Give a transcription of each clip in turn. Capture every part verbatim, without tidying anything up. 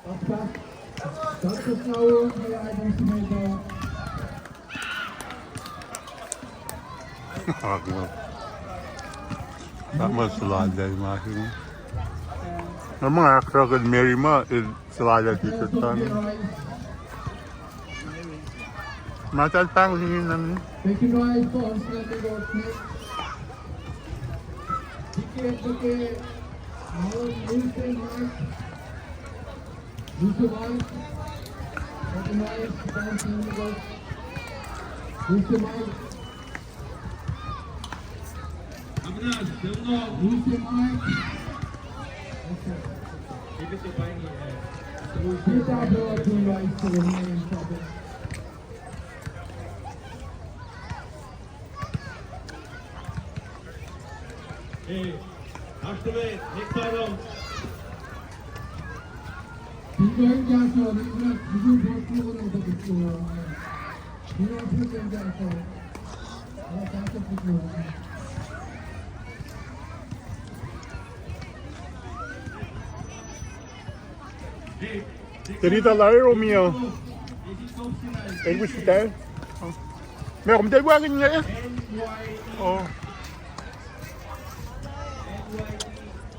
Doctor Flower, may I ask you to— That must lie there, ma. Na ma ahksruhkihn Mary ma, el sulala teacher tan. Ma tal pahng singin nami. Recognize for outstanding work. Ticket, ticket. Wilson Mike. Wilson Mike. Recognize for outstanding work. Wilson Mike. Hey, Ashton, next item. Terita Larry Romeo. Elvis Peter. Meac, kom tiac wacngihn inge? Oh.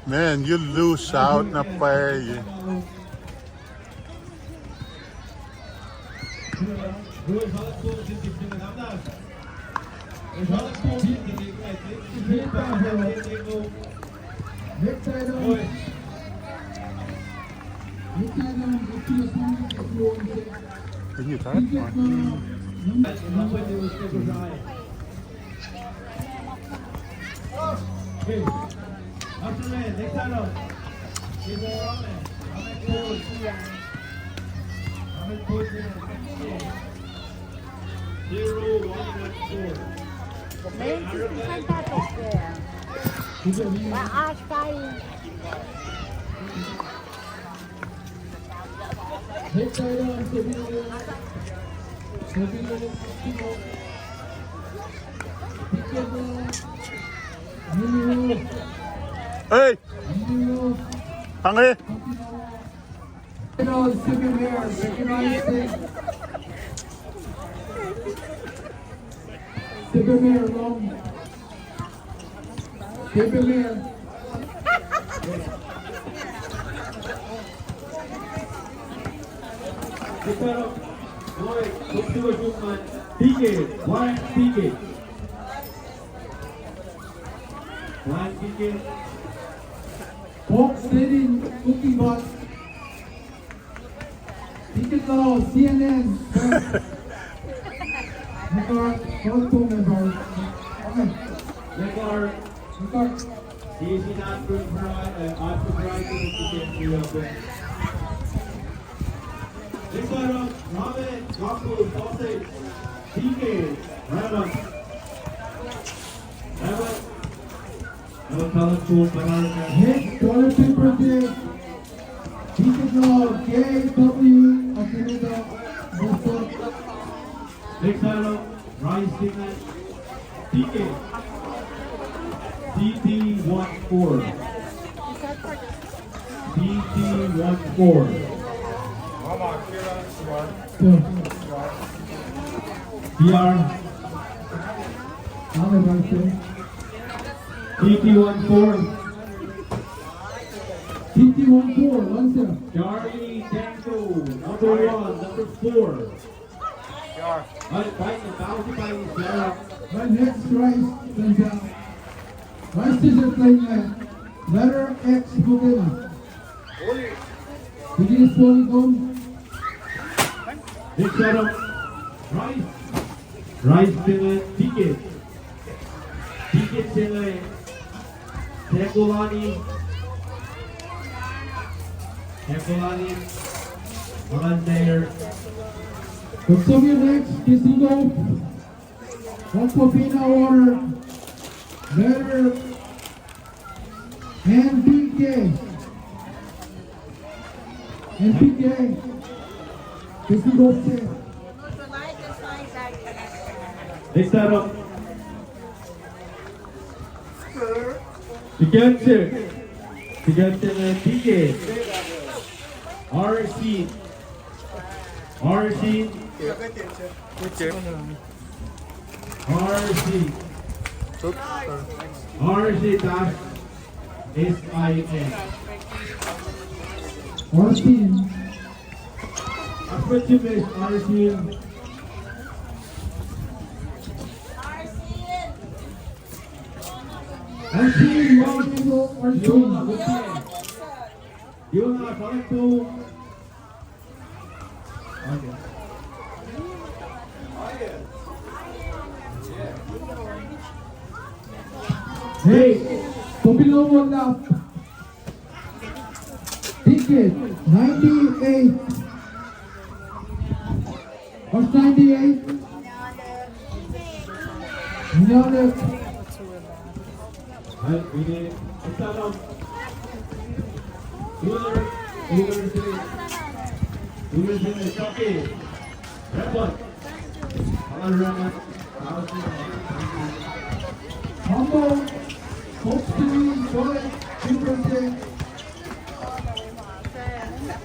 Man, you lose out na pwacye. Can you type? Hey! Tangi! P K, Brian P K. Brian P K. Fox Stadium, Cookie Bus. Ticket law, C N N. Mekar, Mekar, Mekar. Next one up, Robin Kapu, Sausage, D K, Raymond. Raymond. Next toilet paper day. Ticket law, K W, Akinada, Boston. Next item, Rice Singer, T K. T T one four. T T one four. T R. T T one four. T T one four, one seven. Charlie Tango, number one, number four. Right, right, the bounty by Sarah. Right, next, Rice, Tango. Rice is playing, uh, letter X, Bukema. Begin scoring home. Next setup, Rice. Rice dengan ticket. Ticket dengan Tekolani. Tekolani. Makan player. Let's go next, Kissing Off. Aquafina water. Letter N P K. N P K. This is Jose. Next up. Ticket. Ticket N P K. R C. R C. R C. R C dash S I N. R C. Affirmative, R C. R C, R C. Yona, Yona, Kalekto. Hey, Kopilo Wondap. Ticket ninety-eight. Oasr ninety-eight? None. Mambo, Fox T V, Solid, Timberland.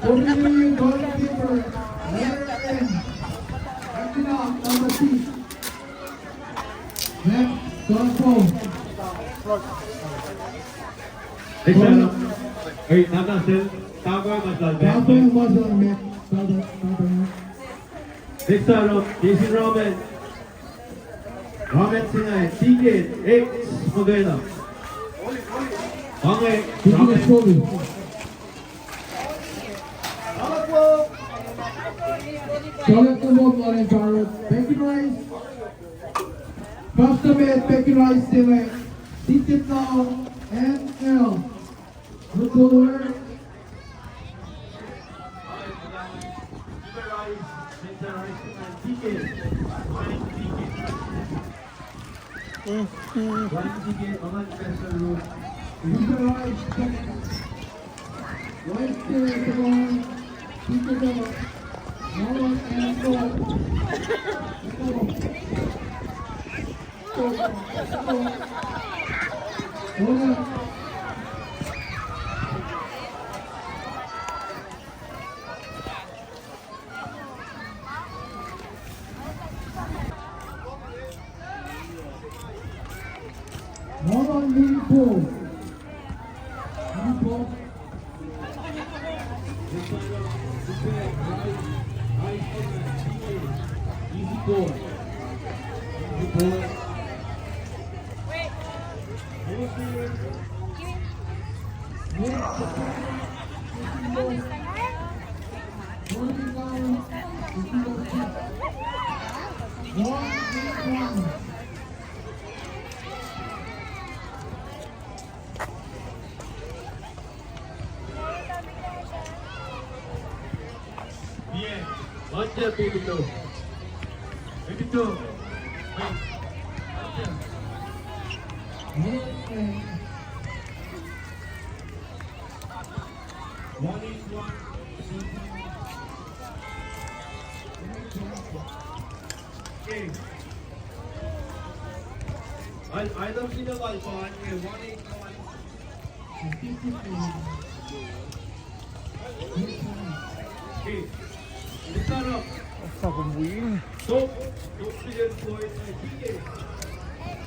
Forty million goalkeeper, letter N. Akina, number six. Max, Dorfo. Hey, Nana, sel, Tapa, Masal, Tapa, Masal, Max, Tapa, Tapa. Next up, Jason Robin. Robin Sinai, ticket, X, Modena. Pange, ticket Robin. Solid. Solid kemot lal in Charlotte. Pekin Rise. Custom made Pekin Rise Sinai. Ticket now, N L. Good to work. Item singucul pa inge, one eight one. Okay. Lift that up. Fucking win. Top, top ticket, Floyd, uh, D K.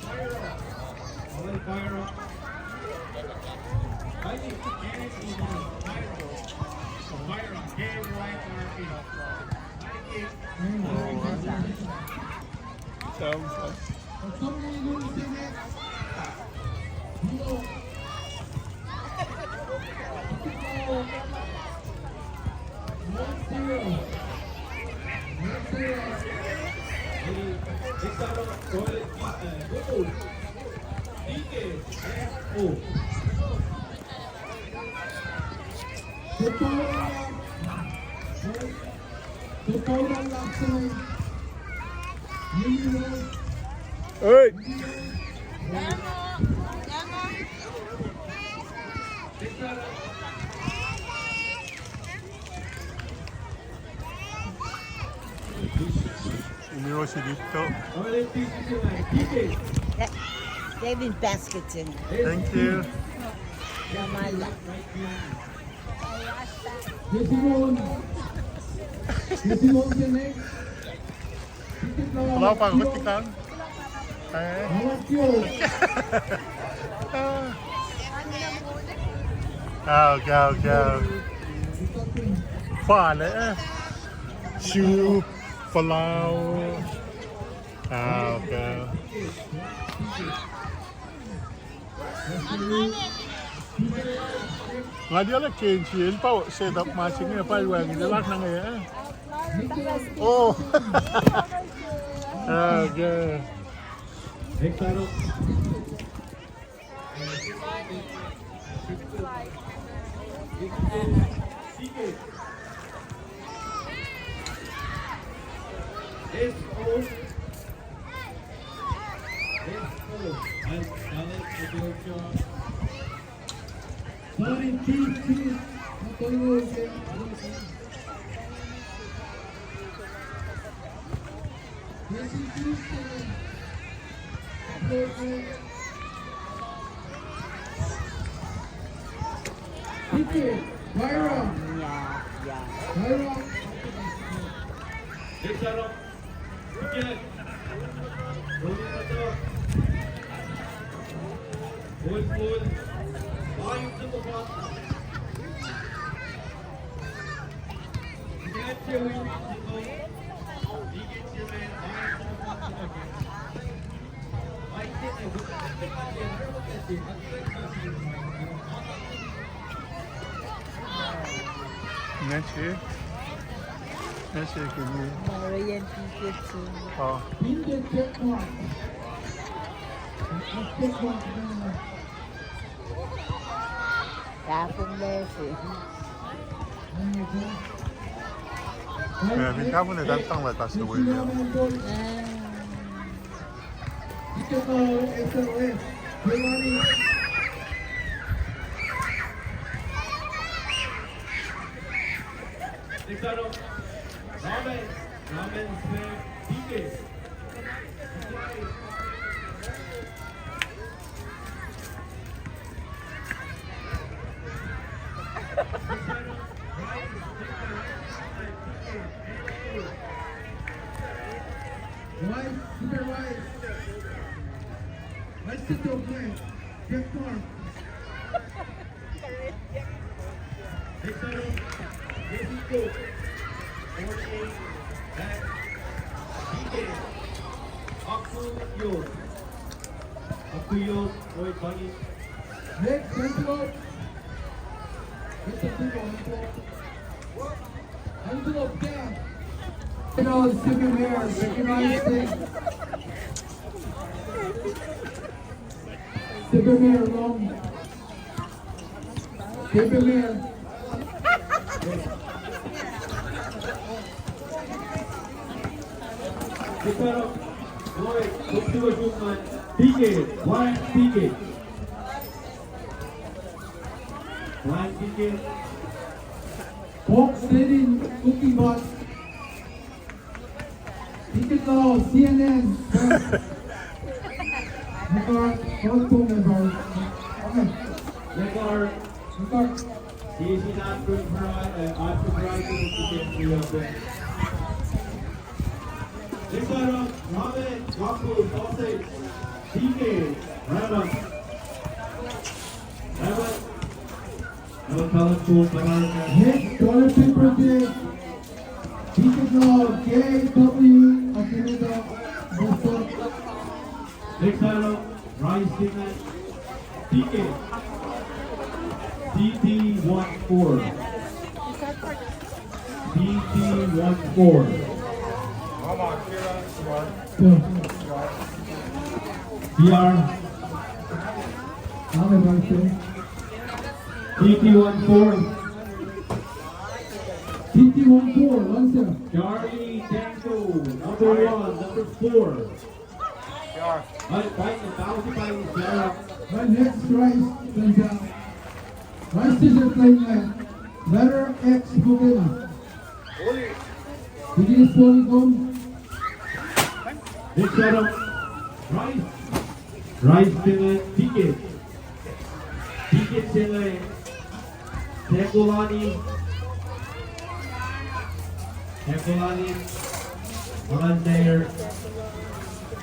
Fire up. All right, fire up. I think Aaron is on fire. Fire up. Get right, R P. I think. Sounds like. Hey! Umirosi dito. David Basket in. Thank you. Yamala. Puhla pa kuhtikang. Eh? Ah, okay, okay. Fal, eh? Shup, Palau. Ah, okay. Nga tiac lak ke insiel pa set up ma se inge pa wacngihn lak na inge, eh? Oh. Okay. Sorry, chief, chief. Thank you. Byron. Yeah, yeah. Byron. Big shout out. Nge se, nge se kini. Marian P K two. Oh. Tahfonglac se. Yeah, fin tahfonglac, tahfonglac, that's the way, yeah. Next up, Ramen, Ramen Sam P K. Rice, Super Rice. Let's sit down, man. Get more. Next, envelope. Get the people, envelope. Envelope down. You know, Super Mayor, recognize this. Super Mayor, long. Super Mayor. P K, Brian P K. Brian P K. Fox Stadium, Cookie Bus. Ticket law, C N N. Mekar, Mekar. Mekar. Mekar. Sisi na pun prai, eh, at pun prai tu ticket law. Mekar, Ramen, Kapu, Sausage, D K, Ramen. Ramen. Next toilet paper day. Ticket law, K W, Akinada, Boston. Next item, rice dinner, T K. T T one four. T T one four. Come on, Kira, come on. T R. T T one four. T T one four, one seven. Charlie Tango, number one, number four. Charlie. Right, right, the bouncy by Sarah. Right, next, Rice, Tango. Rice is playing, uh, letter X, Bukena. It is Polygon. Next shot up. Rice. Rice dengan ticket. Ticket dengan. Tekulani. Tekulani. Volunteer.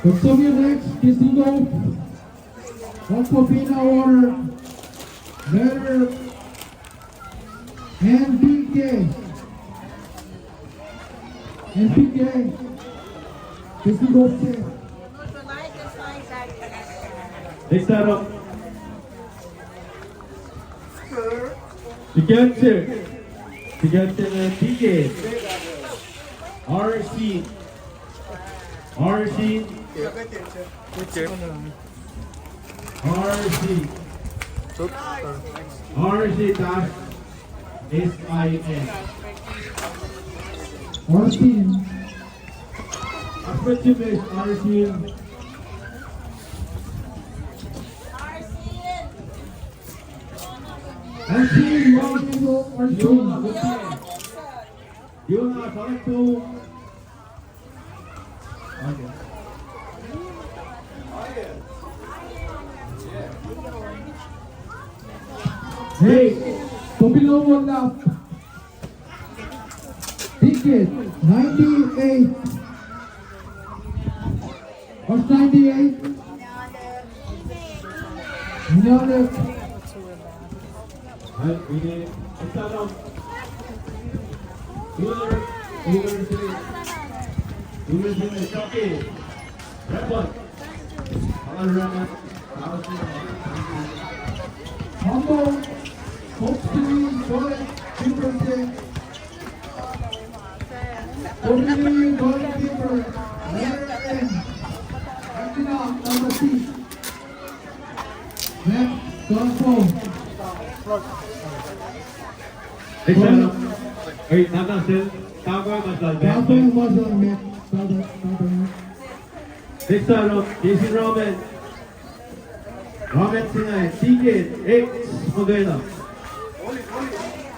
Customary next, Kisingov. Aquafina order. Letter N P K. N P K. Kisingov. Next up. Tiganse. Tiganse N P K. R C. R C. R C. R C dash S I N. R C. Aspen Jimis, R C. R C, Yona, Yona, Yona, Yona, Yona. Hey, Kopilo Wallap. Ticket ninety-eight. Oasr ninety-eight? Nalek. Mambo, Fox Three, Joel, Timberlake. Continue, Joel, Timber, letter N. Acting out, number six. Max, Donko. Next up. Hey, Nana Sen, Tapa Masal, Tapa Masal, Max. Tapa, Tapa. Next up, Jason Roman. Ramen Sinai, Deacon, X, Magana.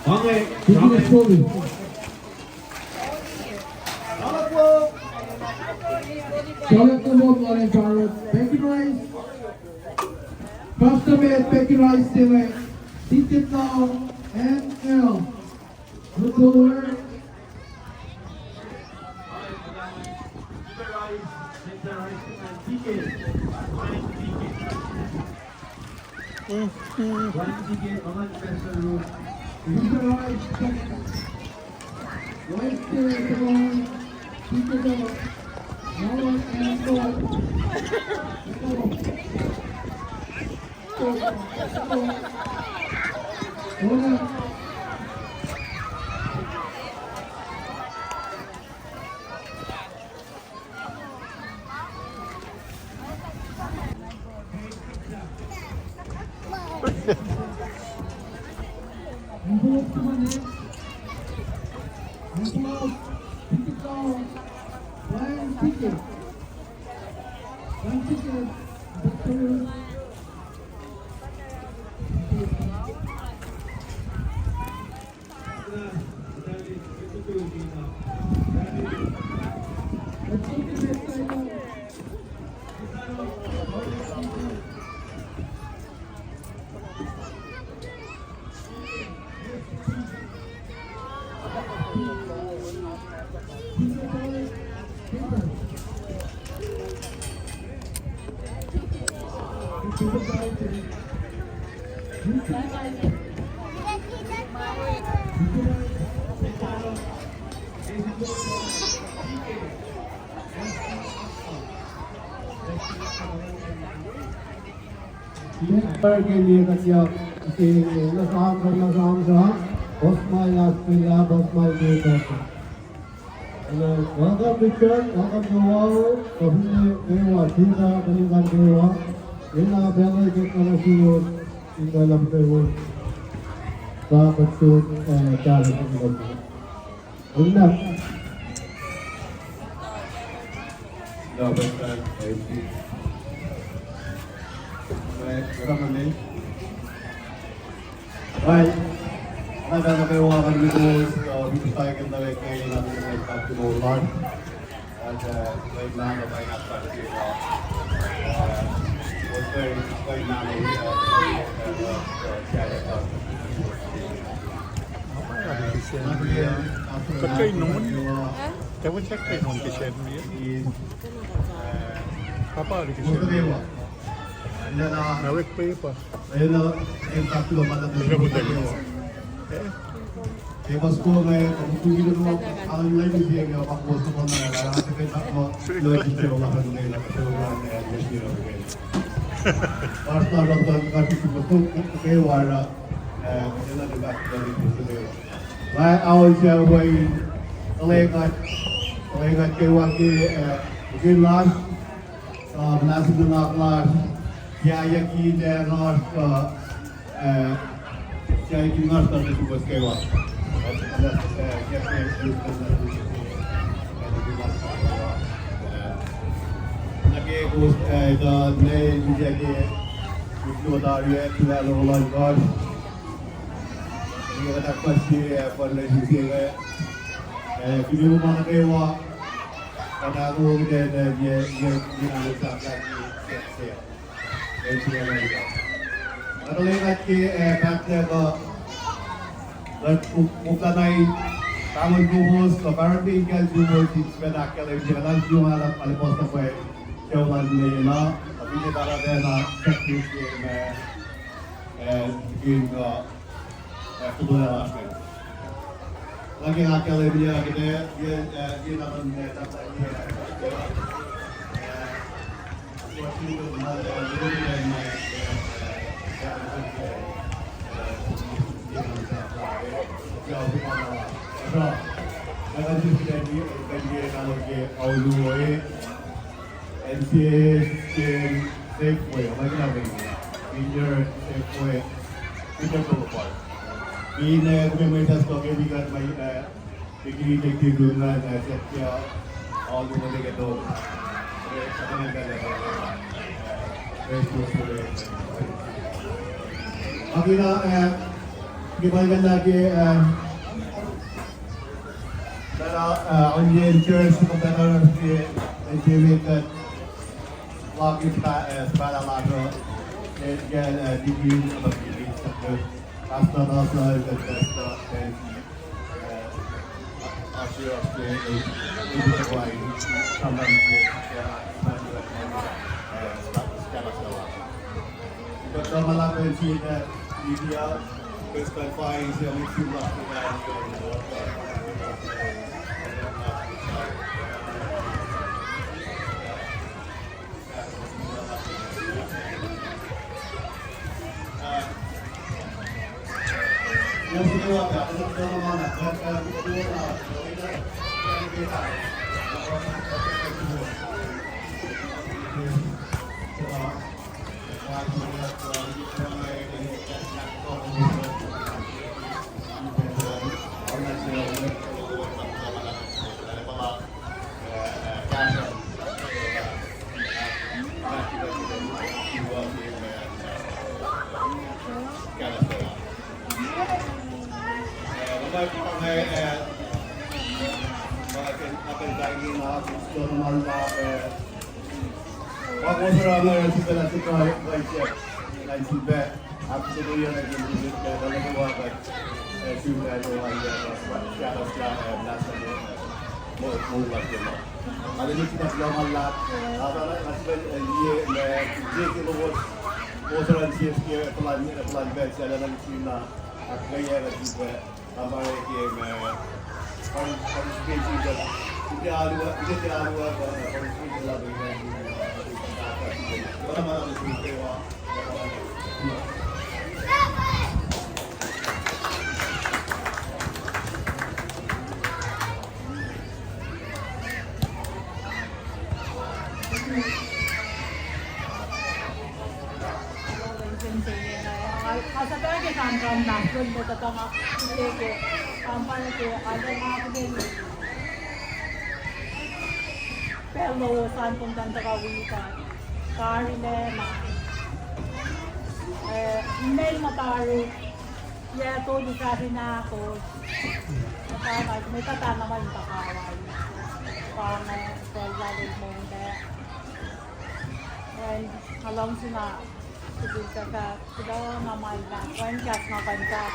Pange, Deacon Ramen. Soli. Salak Tumor, Lawrence Arrow, Becky Rice. Pastor Matt, Becky Rice, Sinai. Deacon Tao, N L. Good Lord. Member ke liye kuht yak, ke na sam, na sam sa, osmai last week ah, osmai ke kasa. Hello, welcome Richard, welcome to all, welcome to Dewa, Judah, welcome Dewa. Ina pacl ke kena sino, ina lam Dewa. Sa kuht, eh, tara sa kuht. Enough. No, but, uh, I see. Right, what am I name? Right. Nga tamuhlwel Kevin Nichols, uh, we just like in the way, uh, we just like to know a lot. And, uh, right now, the finance sector, uh, uh, was very, very manly, uh, uh, uh, uh, uh, Kuht kuh in on? Kuht kuh in on ke sacn me? Papa, ke sacn me? Nawek paper. Nga aol sel wi, tuhlengkat, tuhlengkat kwewa ke, eh, ke lasr, uh, muhnahs nuhnak lasr, kiac kine lasr, uh, eh, kiac kine lasr nuh ke kowos kwewa. Nuh ke kowos, eh, tuh ne, ke, ke, ke, ke, Nga tuhlengkat ke, eh, pahtlac kuh, kuht, kuht, kuht na in pahngon kowos, kuh pahngon kacl kowos, in sifacna ahkkahlwemye, kuht arulacna puhs na pwacye, ke ohiyac lal me na, kuht in tiac pahlah pacna, siyuck ke ma, eh, in kuh, eh, football lasr inge. Nga ke nga ahkkahlwemye, kuht, eh, eh, eh, N C A A Safeway, Senior Safeway, Peter Boulevard. Ine, kume mwet as toke mi kuht ma, eh, Piki, piki, piki, na, na, siyuck, alu, na, na, na. Akina, eh, ke pal kena ke, eh, kena, eh, on the church, ke pal kena ke, eh, ke, ke, laki pa, eh, pa la la, eh, ke, eh, piki, piki, piki, pastor, pastor, pastor, eh, Pacl lowos an kom tuhn tuhkuh wi kuht, tari lacna. Eh, inel muhta tari, yac tolu fahsr in ahkos. Muhta na, mwet uh pahna ma in tuhkuh wi. Pa inge, pacl lal el mongo. An, nga luhngse na, sifilpac fahk, kuloh na ma luhlahp, wacngihn kahs nga kuh in fahk.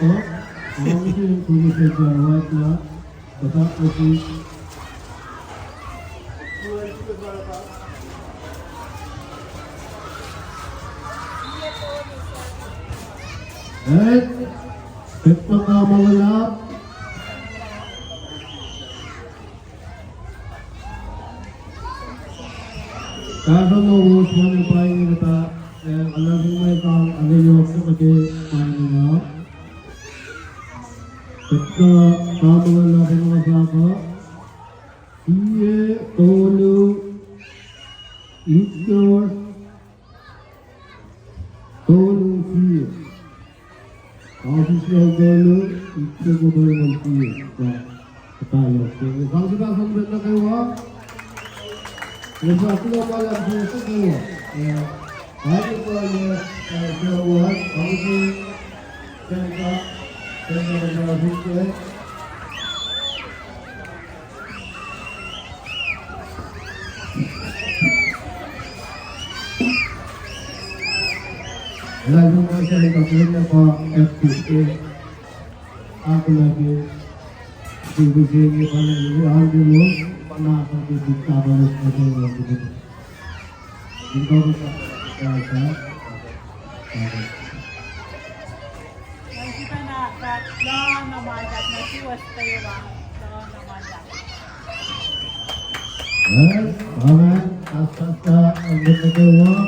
Sako, nga mihsenge kuloh se John White na, kuhtuh nuh sesr. Kuht, kuht tuhkuh ma luhlahp. Kahsruh lowos ma pa inge kuhtuh, eh, alu se mwe sang, alu yohk se nuh ke ma inge uh. Kuht tuhkuh ma luhlahp in ma sahk uh. Sie, tolu, itngohsr, tolu, sie. Oasr sie, tolu, itngohsr, tolu, sie. Kuhtuh yohk se. Sang sita sang bet nuh kwewa. Efuh kuloh ma luhlahp nuh suwos nuh kwewa. Eh, alu pa, eh, suwos, sang sita, sang sita. Amen. Amen. Kahs, kahs, kahs, amen.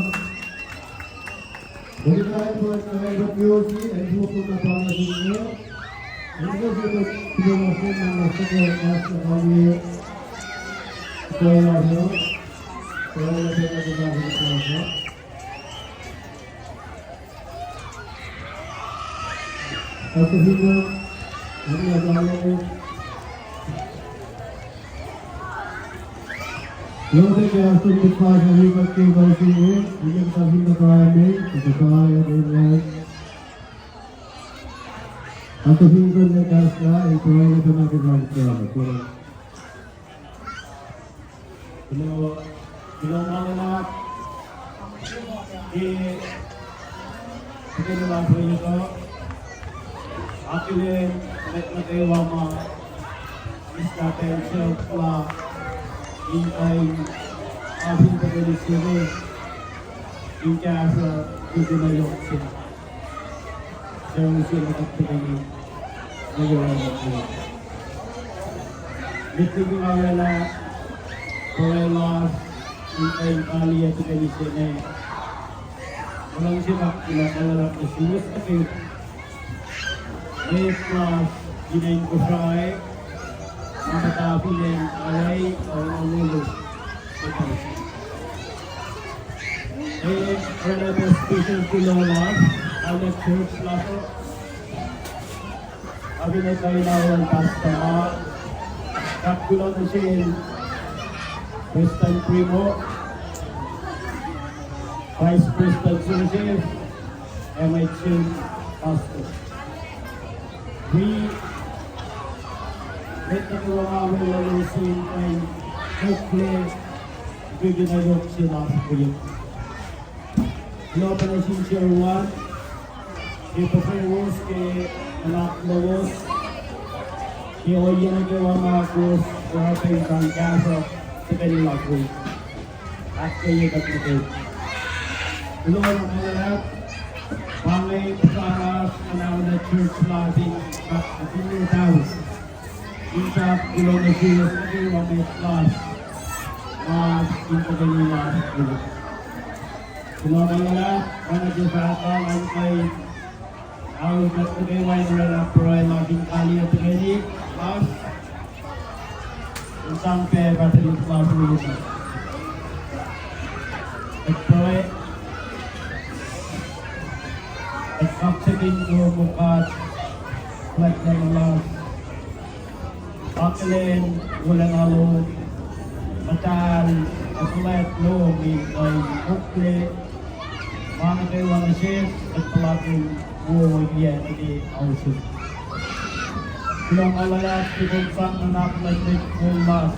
Kuloh, kuloh ma luhlahp ke, ke kuloh ma luhlahp. Akihlen mwet nuh kwewa ma Mister Pencil Clark in kain asin pagani seme in kahsruh ke kunohkohn se. Sucu se ma kuht tuhkweni, ma yohrohl nuh ke. Met liki nga oraclah pruhe lasr in kuh in kaliyac tuhkweni se inge, nga luhngse fahk kuloh ma luhlahp nuh suwos nuh ke mwet lasr fin acn Kosrae, ma muhta fin acn Hawaii, Honolulu. E, oraclah special kuloh lasr, arlac church lasr uh. Abinadi kain aol pastor, fahk kuloh nuh sel Prestuhn Primo, Vice Prestuhn Joseph, ac mwet sel pastor. Wi, mwet nuh kwewa ma weluhlos in kuh in mokle ke kunohkohn se lasr uh. Kuloh pa nuh sin sucu an, ke pahpahwos, ke nuhnak lowos, ke ohiyac nuh kwewa ma kowos oruh pac in sang kahsruh tuhkweni lasr we. Ahkkweye kuht nuh kwewa. Kuloh ma luhlahp, pa inge puhsra lasr, kuloh nuh church lasr in fahk nuh sin mwet lasr. In fahk kuloh nuh suwos nuh kwewa mwet lasr, ma in tuhkweni lasr uh. Kuloh ma luhlahp, oacna ke fahk uh, ngan kuh in aol kuht nuh kwewa in oraclah pruhe lasr in kaliyac tuhkweni lasr. In sang pac pastor lasr uh. Kuht pruhe. Kuht kaksakihn kom, O God, fuhlwact lom, lasr. Akihlen wolacna lom, muhtahl, ac fuhlwact lom in kuh in mokle ma nuh kwewa nuh sesr, kuht puhlakihn wo ohiyac nuh ke ao sesr. Kuloh ma luhlahp ke kom sang nuhnak luhn mwet kol lasr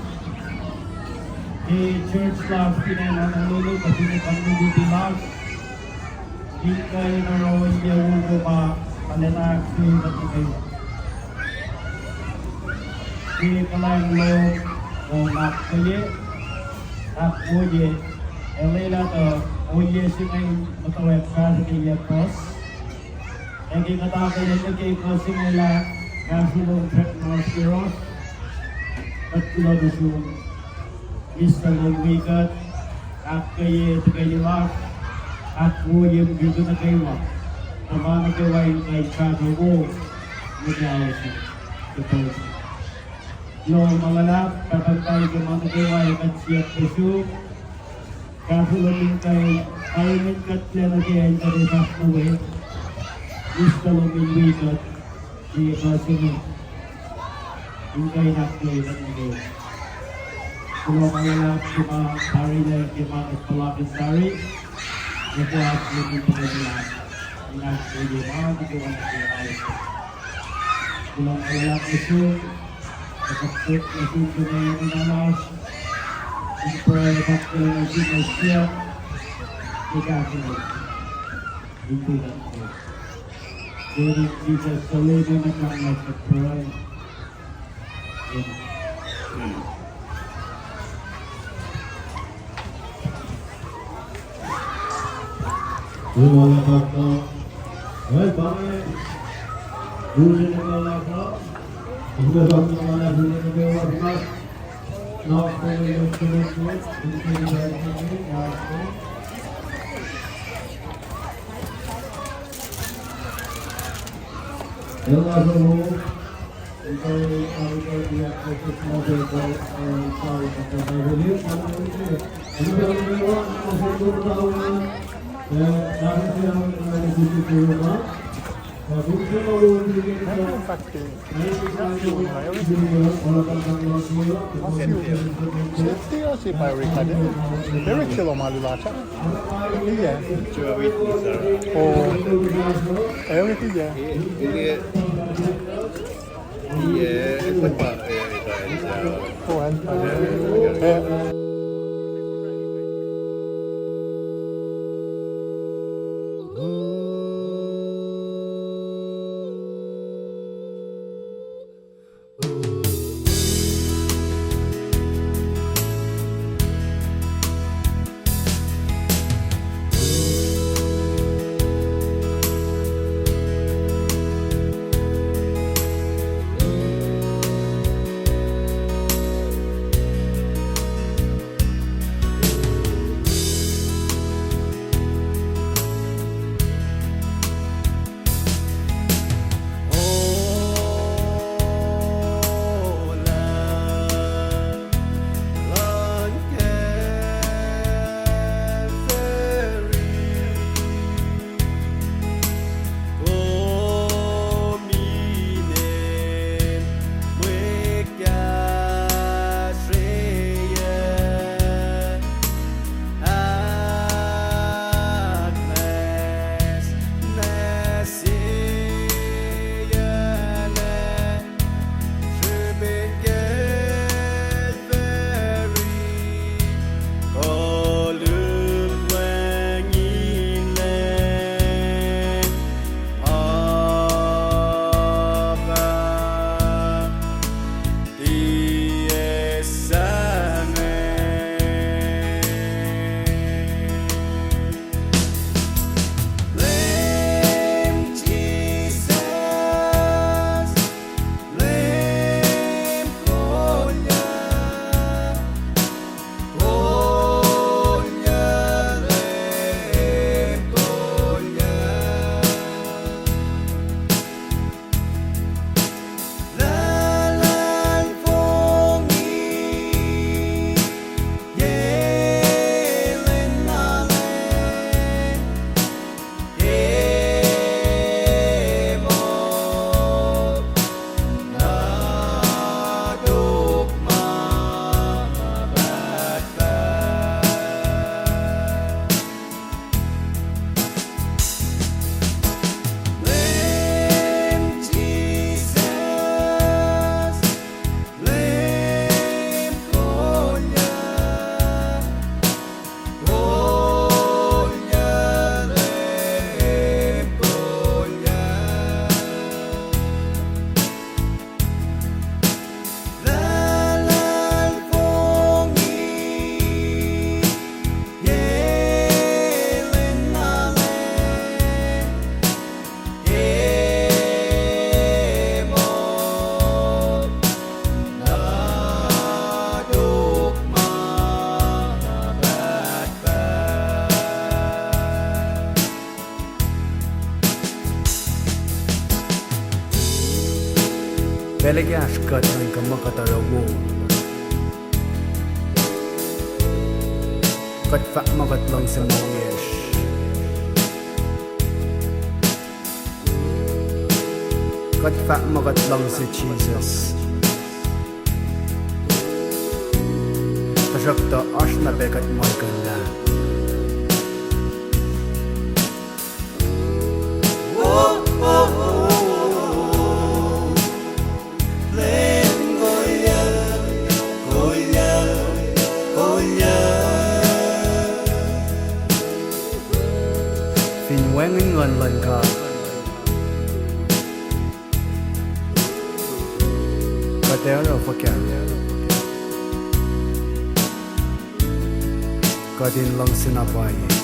ke church lasr fin acn Honolulu, kuh fin acn community lasr, in kuh in oruh ohiyac wowo ma arulacna ahkkweye kuht nuh kwewa. Ke kuhlwacng lom, kom ahkkweye, ahkwoye, ac lwelah tuh ohiyac se inge in muhtwacwacack fahsr ke yac puhs. Ac ke kuht akihlen nuh ke puhs inge lah kahsruh lom srackna oasr yohrohsr, kuht kuloh nuh sum, Mister lom wi kuht, ahkkweye tuhkweni lasr, ahkwoye mukwikwi nuh kwewa, tuh ma nuh kwewa in kuh in fahsr wo nuh ke ao se, ke puhs. Kuloh ma luhlahp, Pahpah muhtahl, ke ma nuh kwewa kuht siyuck nuh sum, kahsruh lom in kuh in karihngihn kuhtlac nuh ke acn kuht ac fahsr nuh we, Mister lom in wi kuht, ke puhs inge, in kuh in ahkkweye kuht nuh kwewa. Kuloh ma luhlahp ke ma tarilac, ke ma kuht puhlakihn tari, ac ke ahkkweye kuht nuh kwewa, in ahkkweye ma nuh kwewa nuh ke ao se. Kuloh ma luhlahp nuh sum, ac kuht nuh sum ke mwe enenuh lasr, in pruhe, kuht kuloh nuh sum, nuh sum, ke kahs in Jisus. Ke inen Jisus, Leum, Mwet Lahngo, kuht pruhe. Amen. Safety asi pa Eric ade. Eric sel ma luhlah ah. Iye. Oh. Eric iye. Iye, iye, pa, eh, eh, eh, oh, and, eh. Pacl ekahsr kuht nuhnkuh muh kuht oruh wo, kuht fahk muh kuht luhngse ma wiyacsr. Kuht fahk muh kuht luhngse Jisus, tuhsruhktuh oasr na pac kuht muhlkuhnlah. Oruh fuhkah kuht in luhngse na pwacye?